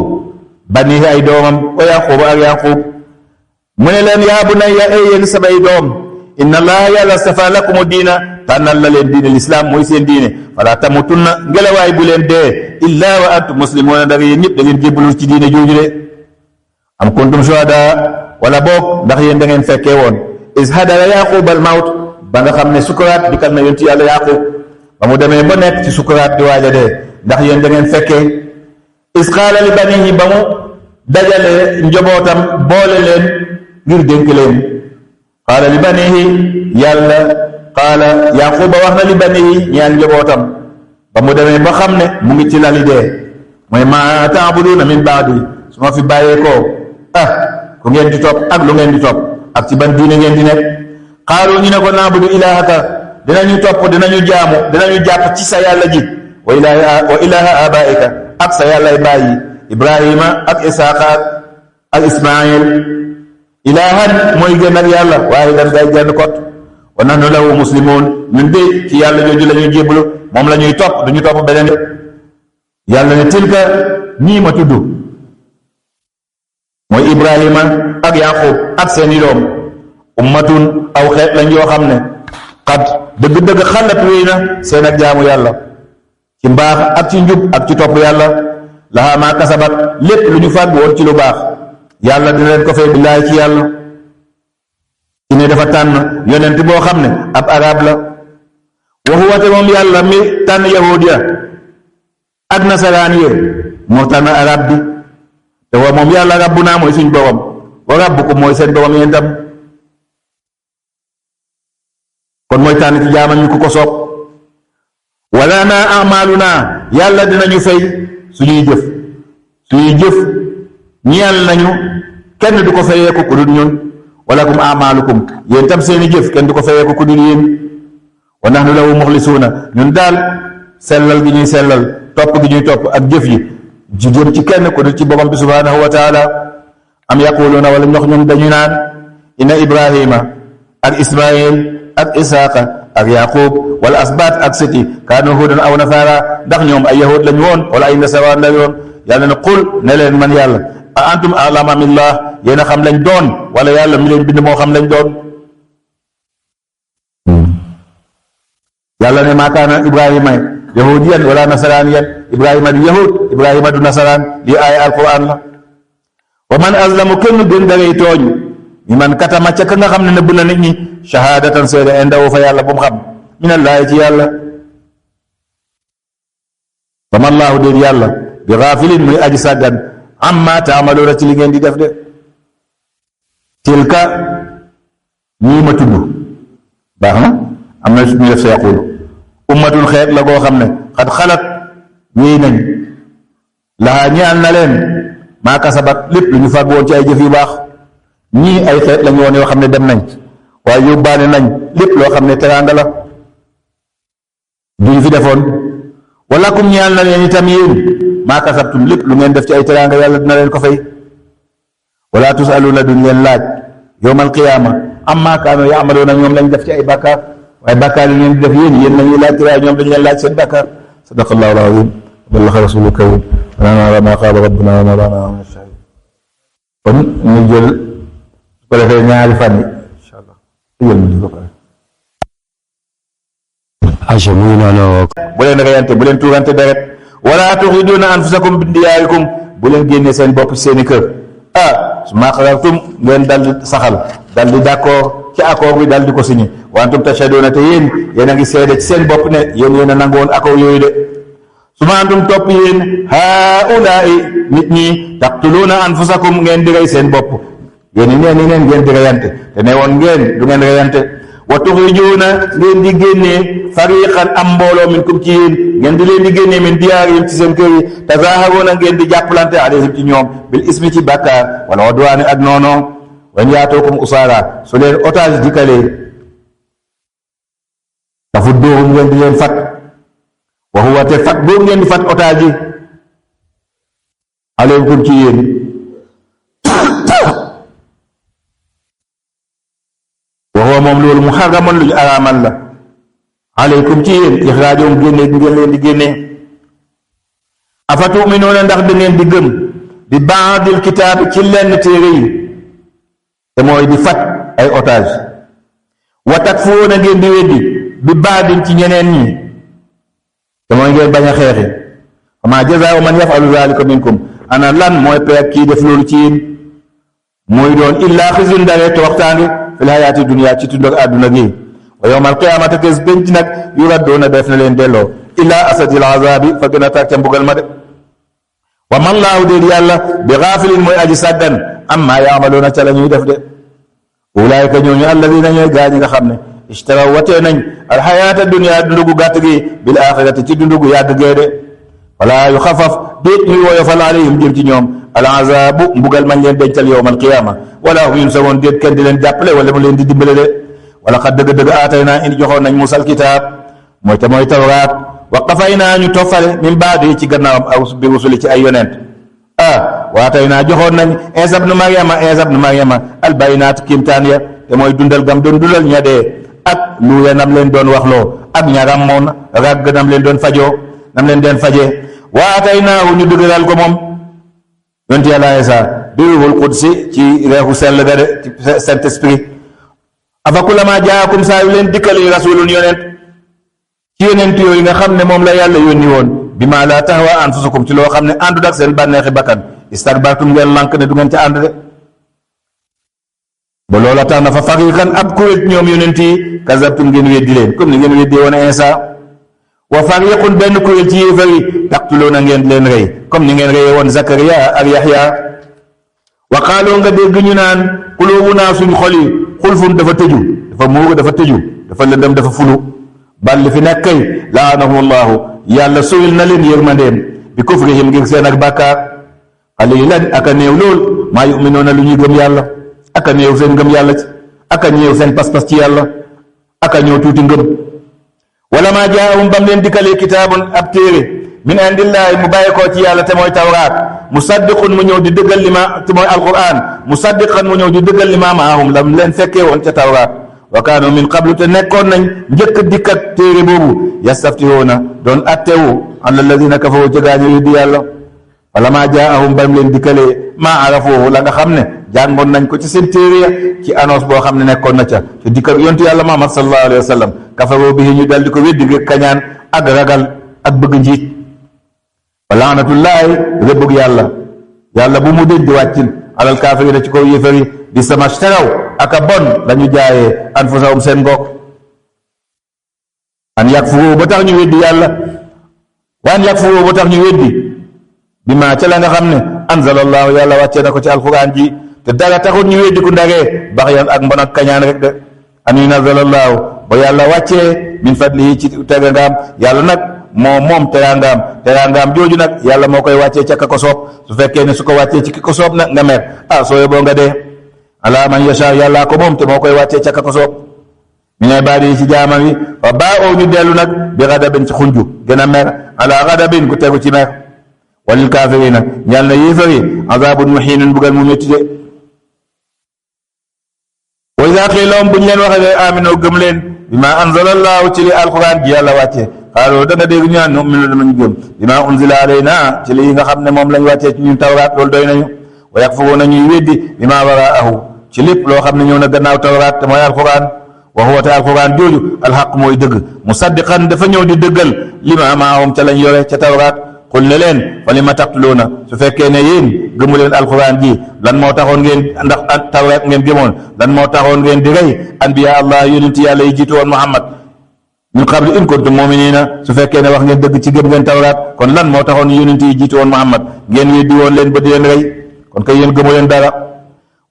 bani ay doomam wa yaquub ak yaquub mu ne leen yaa bunayya ay yéen samay doom inna allaha yàlla stafa lakumu diina tànnal la leen diine lislaam mooy seen diine fala tamutunna ngelawaay bu leen dee illa wa antum muslimuuna ndax yéen ñëpp da ngeen jébbalu ci diine jooju de am kuntum shuhada wala boog ndax yéen da ngeen fekkee woon is hadara yaquub al mawt ba nga xam ne sukuraat dikkal na yonent yàlla yaquub ba mu demee ba nekk ci sukuraat di waaja dee ndax yéen da ngeen fekkee is qaala li banihi ba mu dajale njobootam boole leen ngir dénk leen qaala li banihi yàlla qaala yaquba wax na li banihi ñaan njobootam ba mu demee ba xam ne mu ngi ci lali dee mooy maa taabuduuna min baadi su ma fi bàyyeekoo ku ngeen di topp ak lu ngeen di topp ak ci ban diine ngeen di nekk xaalu ñu ne ko naabudu ilaahaka dinañu topp dinañu jaamu dinañu jàpp ci sa yàlla ji wa ilaaha abaika ak sa yàllay bàyyi ibrahima ak isaaqa ak ismail ilaahan mooy gën ak yàlla waaye dan day genn kot wa nahnu lahu muslimun ñun de ci yàlla jooju la ñuy jébbalu moom la ñuy topp duñu topp beneen yàlla ne tilka ñii ma tudd mooy ibrahima ak yaqub ak seeni doom ummatun aw xeet lañ yoo xam ne xat dëgg-dëgg xalat wéy na seen ak jaamu yàlla ci mbaax ak ci njub ak ci topp yàlla lahaa maa kasabat lépp lu ñu fàgg woon ci lu baax yàlla dina leen ko fay billaay ci yàlla ci ne dafa tànn yonent boo xam ne ab arab la wa huwa te moom yàlla mi tànn yahudiya ak nasaraan yi moo tànn arab bi te wa moom yàlla rabbu naa mooy suñ borom wa rabbukum mooy seen borom yéen tam kon mooy tànn ci jaamam ñu ku ko soob wala naa amaluna yàlla dinañu fay suñuy jëf ñeel nañu kenn du ko fayeeku ku dul ñun walakum amalukum yéen tam seeni jëf kenn du ko fayeeku ku dul yéen wa nahnu lahu muxlisuuna ñun daal sellal gi ñuy sellal topp gi ñuy topp ak jëf yi ji jëm ci kenn ku dul ci borom bi subhanahu wa taala am yaquluuna wala ñox ñoom dañu naan inna ibrahima ak ismail ak isaaqa ak yaqub wala asbaat ak sëti kaanu hudan aw nasaara ndax ñoom ay yahud lañu woon wala ay nasaraan lañu woon yàlla ne qul ne leen man yàlla a antum a'lamu amillah yéen a xam lañ doon wala yàlla mi leen bind moo xam lañ doon yàlla ne maa kaana ibrahima yahudiyan wala nasaraniyan ibrahima du yahud ibrahima du nasaraan lii aaya alquran la wa man azlamu kenn gën dangay tooñ mi man katama ca ka nga xam ne nëbb na nit ñi shahadatan seede indahu fa yàlla bu mu xam minallaahi ci yàlla ba ma laahu déet yàlla bi gaafilin muy aji sàggan amma taamaluuna ci li ngeen di def de tilka ñii ma tudd baax na am na ñu def sa yaqulu ummatun xeet la goo xam ne xad xalat wéy nañ lahaa ñeel na leen maa kasabat lépp lu ñu fàgg woon ci ay jëf yu baax ñii ay xeet lañu woon yoo xam ne dem nañ waaye yóbbaane nañ lépp loo xam ne teraanga la duñu fi defoon walakum ñeel na leen itam yéen maa kasabtum lépp lu ngeen def ci ay teraanga yàlla dina leen ko fay wala tusaluuna duñ leen laaj yowmal qiyaama amma kaanu yaamaluuna ñoom lañ def ci ay bàkkaar waaye bàkkaar yi ngeen di def yéen lañuy laaj waaye ñoom dañu leen laaj seen bàkkaar sadaqa allahu alazim ballaxa rasulu karim wanana ala ma qaala rabbuna wa mawlana min ash-shahid kon ñu jël su ko defee ñaari fan yi incha allah jël mu ko pare bu leen reyante bu leen tuurante deret wala tuxrijuuna anfusakum min diyaarikum bu leen génnee seen bopp seeni kër su ma xarartum ngeen dal di saxal dal di d'accord ci accord bi dal di ko signé wa antum tashhaduuna te yéen a ngi seede ci seen bopp ne yéen a nangoon accord yooyu de su ma antum topp yéen haulaai nit ñi taqtuluuna anfusakum ngeen di rey seen bopp yéen neen ngeen di reyante te ne woon ngeen du ngeen reyante wa tuxrijuuna ngeen di génnee fariqan am mbooloo minkum ci yéen ngeen di leen di génnee min diyaarihim ci seen kër yi tazaaharuuna ngeen di jàppalante alayhim ci ñoom bil ismi ci bàkkaar wala udwaani ak noono wan yaatookum usaara su leen otage dikkalee tafudduuhum ngeen di leen fat wa huwa te fat boobu ngeen di fat otage yi alaykum ci yéen wa huwa moom loolu muharramun lu ñu araamal la alaykum ci yéen ixraajoom génne bi ngeen leen di génne afa tuminuuna ndax da ngeen di gëm bi baadil kitaab ci lenn téere yi te mooy di fat ay otage wa takfuruuna ngeen di weddi bi baadin ci ñeneen ñi te mooy ngeen bañ a xeexi fama jazaa'u man yafalu zalika minkum ana lan mooy peeg kii def loolu ci yéen mooy doon illaa xizyun dare te waxtaangi fil hayaati dunya ci tund ak àdduna gi wa yawmal qiyaamati kes benc nag yuradduuna def na leen delloo illaa asadil azaabi fa gën a tar ca mbugal ma de wa man laahu déet yàlla bi gaafilin mooy aji sàggan amma yaamaluuna ca la ñuy def de ulaayika ñooñu alladina ñooy gaa ñi nga xam ne ishtaraw watee nañ alxayaata dunia dundugu gàtt gi bil axirati ci dundugu yàgg gee de wala yu xafaf déet ñuy woyofal alayhim jëm ci ñoom al azabu mbugal mañ leen dencal yowm alqiyama wala hum yunsaroon déet kenn di leen jàppale wala mu leen di dimbale de wala xad dëgg-dëgg aatay naa indi joxoon nañ Muusa alkitaab mooy tawraat wa qafay naa ñu toffale min baadi ci gannaawam aw bi rusuli ci ay yonent waatay naa joxoon nañ Iisa ibnu Maryama albayinaat kiimtaan ya te mooy dundal gam doon dundal ña dee ak luuya nam leen doon waxloo ak ña ràmmoon ràgg nam leen doon fajoo nam leen doon fajee waatay naahu ñu dëgëral ko moom yonent yàlla Iisa bi ruuhul qudsi ci reexu sell ga de ci Saint Esprit afa kullamaa jaakum saa yu leen dikkali rasulun yonent ci yonent yooyu nga xam ne moom la yàlla yónni woon bi maa laa tahwa anfusukum ci loo xam ne àndut ak seen bànneexi bakkan istakbartum ngeen lànk ne du ngeen ca ànd de ba loola tax na fa fariqan ab kuréel ñoom yonent yi kazabtum ngeen weddi leen comme ni ngeen weddee woon Iisa wa fariqun benn kuréel ci yéefar yi taqtuluuna ngeen leen rey comme ni ngeen reyee woon Zakariya ak Yaxya wa qaaloo nga dégg ñu naan quluubunaa suñ xol yi xulfun dafa tëju dafa muuru dafa tëju dafa lëndëm dafa fulu bal li fi nekk kay laanahu llahu yàlla sowil na leen yërmandeem bi kufrihim ngir seen ak bàkkaar qalilan aka néew lool maa yuminoona lu ñuy gëm yàlla aka néew seen ngëm yàlla ci aka néew seen pas-pas ci yàlla aka ñëw tuuti ngëm wala maa jaahum bam leen dikkalee kitaabun ab téere min indillaahi mu bàyyi koo ci yàlla te mooy tawraat musaddiqun mu ñëw di dëggal li ma te mooy alquran musaddiqan mu ñëw di dëggal li ma maahum lam leen fekkee woon ca tawraat wa kaanu min qablu te nekkoon nañ njëkk dikkat téere boobu yastaftihuuna doon attewu ala alladina kafaru ca gaañu yi di yàlla wala maa jaahum bam leen dikkalee maa arafuhu la nga xam ne jàngoon nañ ko ci seen téere ya ci annonce boo xam ne nekkoon na ca te dikkal yontu yàlla Muhammad sallallahu alayhi wa sallam kafaru bihi ñu dal di ko weddi ngir kañaan ak ragal ak bëgg njiit wa laanatullaahi rëbbug yàlla bu mu dëj di wàccin alal kaafirina ci kaw yéefar yi di sama teraw ak a bon lañu jaayee anfusahum seen ngoog an yakfuru ba tax ñu weddi yàlla wa an yakfuru ba tax ñu weddi bi maa ca la nga xam ne anzalallahu yàlla wàccee na ko ci alquran ji te dara taxut ñu weddi ku ndaree baxyan ak mbon ak kañaan rek de an yunazalallahu ba yàlla wàccee min fadlihi ci tegangaam yàlla nag moom teraangaam jooju nag yàlla moo koy wàccee ca ka ko soob su fekkee ne su ko wàccee ci ki ko soob nag nga mer soo yeboo nga dee ala man yasha yàllaa ko moom te moo koy wàccee ca ka ko soob min ibaadihi ci jaamam yi wa baa'oo ñu dellu nag bi gadabin ci xunju gën a mer ala gadabin ku tegu ci mer walil kaafirina ñal na yéefar yi azabun muhiinun bugal mu métti de wa iza qiila lahum buñ leen waxee aminu gëm leen bima anzala allahu ci li alquran ji yàlla wàccee xaaloo da nga dégg ñu naan nu'minu danañ gëm bima unzila alayna ci li nga xam ne moom lañ wàccee ci ñun tawraat loolu doy nañu wa yakfuruuna ñuy weddi bima waraahu ci lépp loo xam ne ñëw na gannaaw tawraat te mooy alquran wa huwa te alquran jooju alxaq mooy dëgg musaddiqan dafa ñëw di dëggal lima maahum ca lañ yore ca tawraat xul ne leen fa li ma taqtuluuna su fekkee ne yéen gëmu leen alquran ji lan moo taxoon ngeen ndax tawraat ngeen gëmoon lan moo taxoon ngeen di rey anbiya allah yonent yàlla yi jiitu woon Muhammad min qabli in kuntum mu'minina su fekkee ne wax ngeen dëgg ci gëm ngeen tawraat kon lan moo taxoon yonent yi jiitu woon Muhammad ngeen weddi woon leen ba di leen rey kon kay yéen gëmu leen dara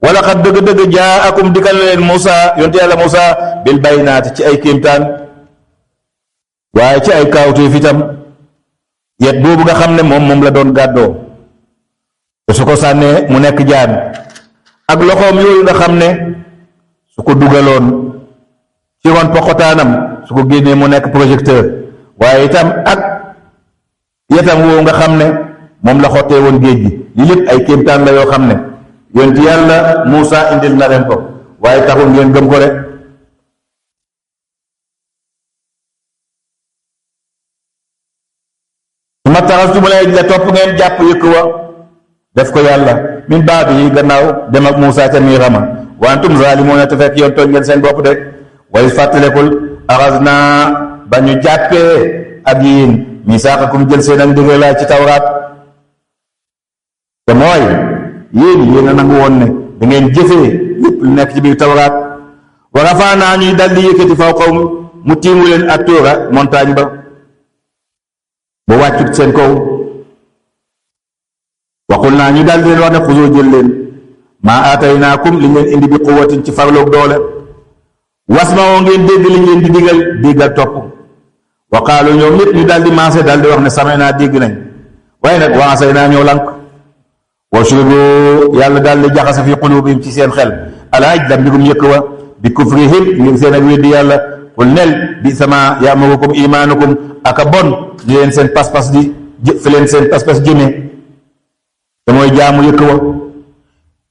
wala xat dëgg-dëgg jaakum dikkal leen Moussa yonent yàlla Moussa bil baynaati ci ay kéemtaan waaye ci ay kaawteef itam yet boobu nga xam ne moom la doon gàddoo te su ko sànnee mu nekk jaan ak loxoom yooyu nga xam ne su ko dugaloon ci ron poxotaanam su ko génnee mu nekk projecteur waaye itam ak yetam woowu nga xam ne moom la xottee woon géej gi li lépp ay kéemtaan la yoo xam ne yonent yàlla Muusa indil na leen ko waaye taxul ngeen gëm ko rek su ma taxastu mu la topp ngeen jàpp yëkk wa def ko yàlla min baadi yi gannaaw dem ak Muusa ca miirama wa antum zaalimuuna te fekk yoon tooñ ngeen seen bopp de way fàttalekul axas naa ba ñu jàppee ak yéen misaaqakum jël seen ak ndigal laa ci tawraat te mooy yéen a nangu woon ne da ngeen jëfee lépp lu nekk ci biir tawraat wa rafaanaa ñuy dal di yëkkati fawqahum mu tiimu leen ak tóora montagne ba wàccut seen kaw wa qul naa ñu daal di leen wax ne xuzoo jël leen maa aataynaakum li ngeen indi bi quwwatin ci farloog doole wasma'u ngeen dégg li ngeen di digal déggal topp wa qaalu ñoom ñëpp ñu daal di maase daal di wax ne sami'naa dégg nañ waaye nag wa asaynaa ñoo lànk wa shuribu yàlla daal di jaxase fi qulubihim ci seen xel alaaj la mbirum yëkk wa bi kufrihim ngir seen ak weddi yàlla qul nel bi sama ya'murukum imaanukum aka bon di leen seen pas-pas di fi leen seen pas-pas jëmee te mooy jaamu yëkk wa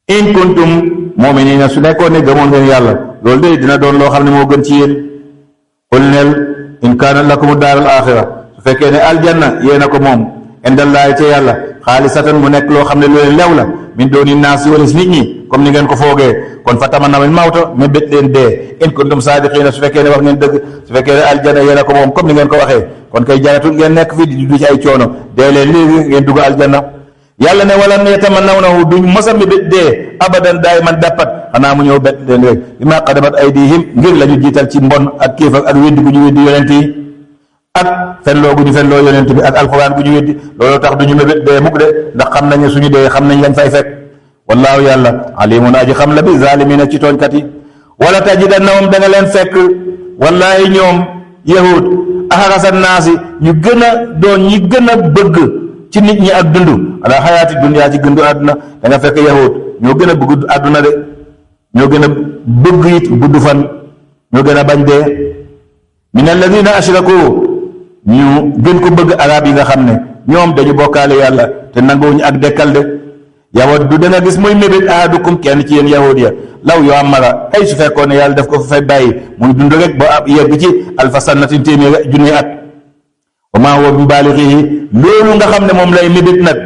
in kuntum mu'miniina su nekkoon ne gëmoon ngeen yàlla loolu de dina doon loo xam ne moo gën ci yéen qul nel in kaana lakum daarul aaxira su fekkee ne aljanna yéen a ko moom indallaahi ca yàlla xaalisatan mu nekk loo xam ne lu leen lew la min dooni naas walis nit ñi comme ni ngeen ko foogee kon fa tamannawul mawta mais bét leen dee in kuntum saadiqiina su fekkee ne wax ngeen dëgg su fekkee ne aljanna yéen a ko moom comme ni ngeen ko waxee kon kay jaratul ngeen nekk fii di du ci ay coono dee leen léegi ngeen dugg aljanna yàlla ne wala yatamannawnahu duñ mos a mébét dee abadan daay man dappat xanaa mu ñëw bett leen rek bimaa qadamat aydihim ngir la ñu jiital ci mbon ak kéef ak weddi gu ñu weddi yonent yi ak fenloo gu ñu fenloo yonent bi ak alquran gu ñu weddi loolu tax duñu mébét dee mukk de ndax xam nañ ne suñu dee xam nañ lañ fay fekk wallaahu yàlla alimun aji xam la bi zalimina ci tooñkat yi wala tajidannahum da nga leen fekk wallaahi ñoom yahud aharasa naasi ñu gën a doon ñi gën a bëgg ci nit ñi ak dund ala xayaati dunya ci gëndu àdduna da nga fekk yahud ñoo gën a bëgg àdduna de ñoo gën a bëgg it gudd fan ñoo gën a bañ dee min alladina ashraku ñu gën ko bëgg arab yi nga xam ne ñoom dañu bokkaale yàlla te nanguwuñu ak dekkal de yawaddu dana gis muy mébét ahadukum kenn ci yéen yahud ya law yoo amara ay su fekkoon ne yàlla def ko fa fay bàyyi muy dund rek ba yegg ci alfa sannatin téeméer junni at wa maa huwa bi baalixihi loolu nga xam ne moom lay mébét nag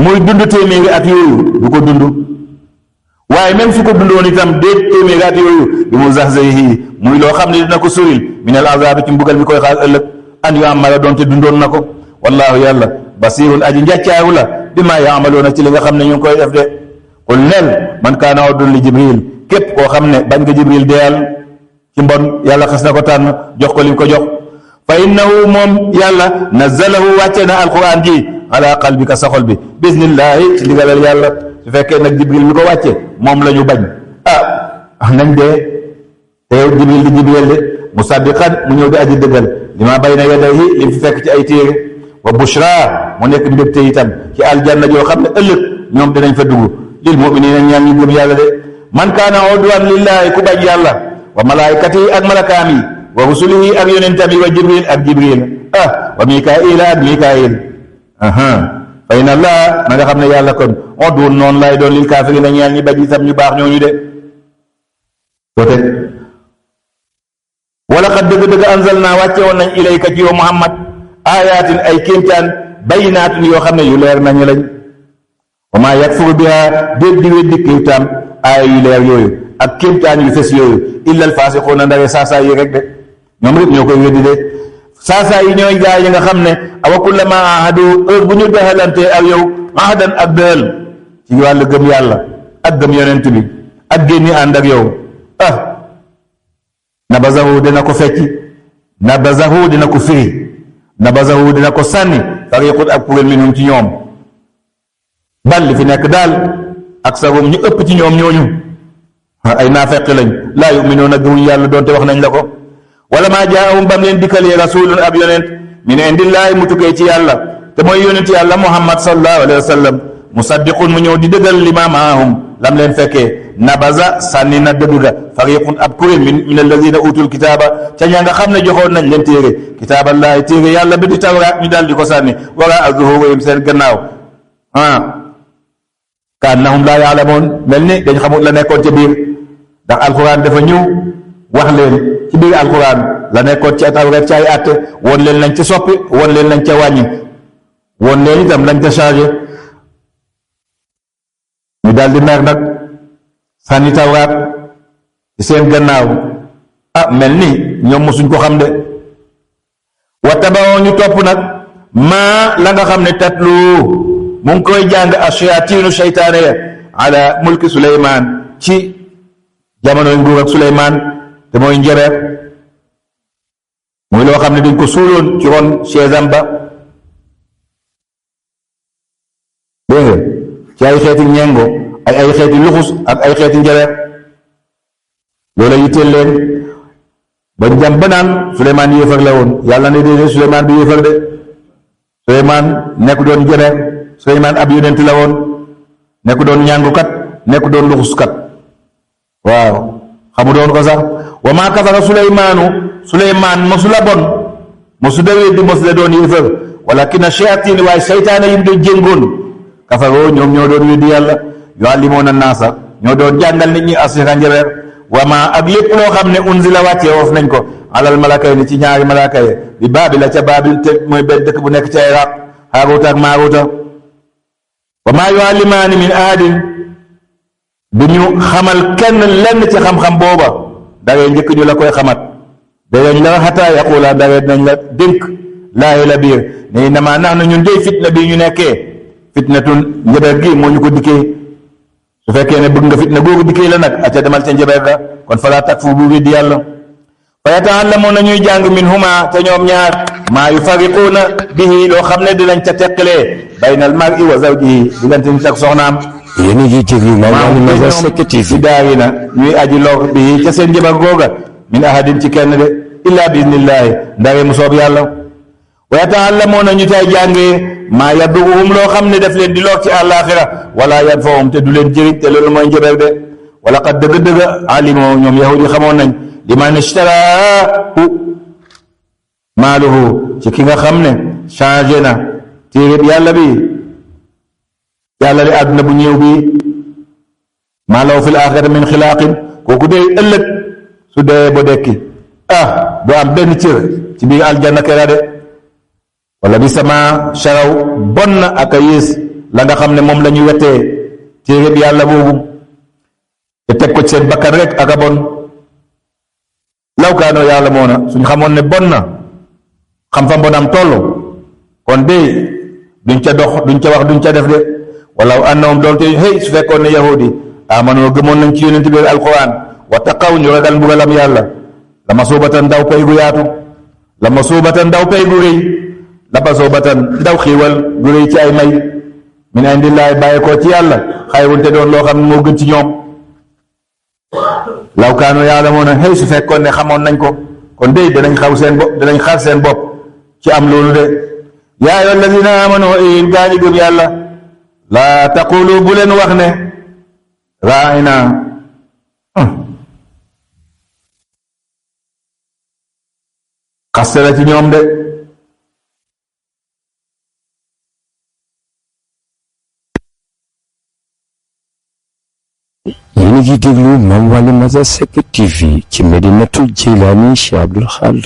muy dund téeméeri at yooyu du ko dund waaye même su ko dundoon itam déet téeméeri at yooyu bi mu zahzahihi muy loo xam ne dina ko soril min al azaabi ci mbugal mi koy xaar ëllëg an yu amara doonte dundoon na ko wallaahu yàlla basirun aji njàccaaru la bi maa yaamaloona ci li nga xam ne ñu ngi koy def de qul neel man kaana aduwwan li jibril képp koo xam ne bañ nga jibril deyal ci mbon yàlla xas na ko tànn jox ko li ko jox fa innahu moom yàlla nazalahu wàcce na alquran ji ala qalbika sa xol bi bismillahi ci ndigalal yàlla su fekkee nag jibril mi ko wàcce moom la ñu bañ nañ dee te yow jibril di jibril de musaddiqan mu ñëw di aji dëggal li ma bayna yadayhi li mu fi fekk ci ay téere wa bushra mu nekk mbégte itam ci aljanna joo xam ne ëllëg ñoom dinañ fa dugg lil muminina ñaan ñu gëm yàlla de man kaana udwan lillahi ku bañ yàlla wa malaikati ak malakaam yi wa rusulihi ak yonentam yi wa jibril ak jibril wa mikaila ak mikail fa inna allah na nga xam ne yàlla kon udwun noonu lay doon lil kaafirina ñaan ñi bañ itam ñu baax ñooñu de soo teg wala xat dëgg-dëgg anzalna wàcce woon nañ ilayka ci yow muhammad ayatin ay kéemtaan bayinaatin yoo xam ne yu leer nañu lañ wa maa yakfuru biha déet di weddi kéemtaan aaya yu leer yooyu ak kéemtaan yu fes yooyu illa al faasiquuna ndare saasaa yi rek de ñoom rek ñoo koy weddi de saasaa yi ñooy gaa yi nga xam ne awa kullama ahadu heure bu ñu dexalantee ak yow ahadan ak dëhal ci wàllu gëm yàlla ak gëm yonent bi ak génni ànd ak yow nabazahu dina ko fecci nabazahu dina ko firi nabazahu dina ko sànni fariqun ak kuréel minhum ci ñoom bal li fi nekk daal ak sagum ñu ëpp ci ñoom ñooñu ay naafeq lañ laa yuminuuna gëmuñ yàlla doonte wax nañ la ko wala maa jaahum bam leen dikkalee rasulun ab yonent min indillaahi mu tukkee ci yàlla te mooy yonent yàlla muhammad sallallahu alayhi wa sallam musaddiqun mu ñëw di dëggal lima maahum lam leen fekkee nabaza sànni na dëgg ga fariqun ab kuréel min alladina utul kitaaba ca ña nga xam ne joxoon nañ leen téere kitaaballaahi téere yàlla bi di tawraat ñu daal di ko sànni waraa zuhurihim seen gannaaw ka annahum laa yaalamoon mel ni dañ xamul la nekkoon ca biir ndax alquran dafa ñëw wax leen ci biir alquran la nekkoon ci tawraat ci ay àtte woon leen lañ ca soppi woon leen lañ ca wàññi woon leen itam lañ ca changé ñu daal di mer nag sànni tawraat ci seen gannaaw mel ni ñoom mosuñ ko xam de wa tabawoo ñu topp nag maa la nga xam ne tatlu mu ngi koy jàng ashayatiinu seytaane ya ala mulki Suleymaan ci jamonoy nguur ak Suleymaan te mooy njabeer muy loo xam ne dañ ko suuloon ci ron chaise am ba ci ay xeeti ñengo ay xeeti luxus ak ay xeeti njareer loola yitteel leen bañ jam ba naan Suleymaan yéefar la woon yàlla ne déedéet Suleymaan du yéefar de Suleymaan nekk doon njareer Suleymaan ab yonent la woon nekk doon ñàngukat nekk doon luxuskat waaw xamu doon ko sax wa maa kafara Suleymaan mosu la bon mosu da weddi mosu la doon yéefar walakin shayatin waaye saytaane yi mu doon jéngoon kafaroo ñoom ñoo doon weddi yàlla yuallimoona naasa ñoo doon jàngal nit ñi asira njabeer wa maa ak lépp loo xam ne unzila wàccee woof nañ ko alal malakay ni ci ñaari malaka yi bi Baabil ca Baabil te mooy benn dëkk bu nekk ca Iraq Haaruuta ak Maaruuta wa maa yuallimaani min ahadin du ñu xamal kenn lenn ci xam-xam booba dangay njëkk ñu la koy xamat dangay la xataa yaquula dangay nañ la dénk laayi la biir ne innamaa nahnu ñun dey fitna bii ñu nekkee fitnatun njabeer gi moo ñu ko dikkee su fekkee ne bëgg nga fitna googu dikkee la nag aca demal ca njabeer ga kon falaa takfur bu weddi yàlla fa yata'allamuuna ñuy jàng minhumaa te ñoom ñaar maa yufarriquuna bihi loo xam ne dinañ ca teqalee baynal mar'i wa zawjihi diggante nit ak soxnaam yéen a ngi déglu Mamadou Seck TV si daari na ñuy aji lor bihi ca seen njabeer googa min ahadin ci kenn de illaa biiznillaahi ndare mu soob yàlla wa yata'allamuuna ñu tay jàngee maa yadurruhum loo xam ne daf leen di lor ci àllaaxira wala yanfa'uhum te du leen jëriñ te loolu mooy njabeer de wala qad dëgg-dëgg alimoo ñoom yahudi xamoon nañ liman ishtaraahu maaluhu ci ki nga xam ne changé na téeréb yàlla bi yàlla li àdduna bu ñëw bi maa lahu fil aaxirati min xilaaqin kooku dee ëllëg su dee ba dekki doo am benn cër ci biir aljanna kera de wala bi sama charaw bon na ak a yées la nga xam ne moom la ñu wettee téeréb yàlla boobu te teg ko ci seen bakkan rek ak a bon law kaanoo yàlla moo na suñ xamoon ne bon na xam fa mbonam toll kon de duñ ca dox duñ ca wax duñ ca def de walaw annahum doonte hey su fekkoon ne yahudi amanoo gëmoon nañ ci yonent bi alquran wa taqaw ñu ragal mbugalam yàlla la ma suubatan ndaw pay gu yaatu la ma suubatan ndaw pay gu rëy la ma suubatan ndaw xiiwal gu rëy ci ay may min indillaahi bàyyi ko ci yàlla xayrun te doon loo xam ne moo gën ci ñoom law kaanu yaalamuuna xëy su fekkoon ne xamoon nañ ko kon dey danañ xar seen bopp ci am loolu de yaa ayyuha alladina amanu in gaa ñi gëm yàlla laa taqulu bu leen wax ne raa'ina xaste la ci ñoom de yéen a ngi déglu Mamadou Seck TV ci Medinatul Jilaani Cheikh Abdoul Khadr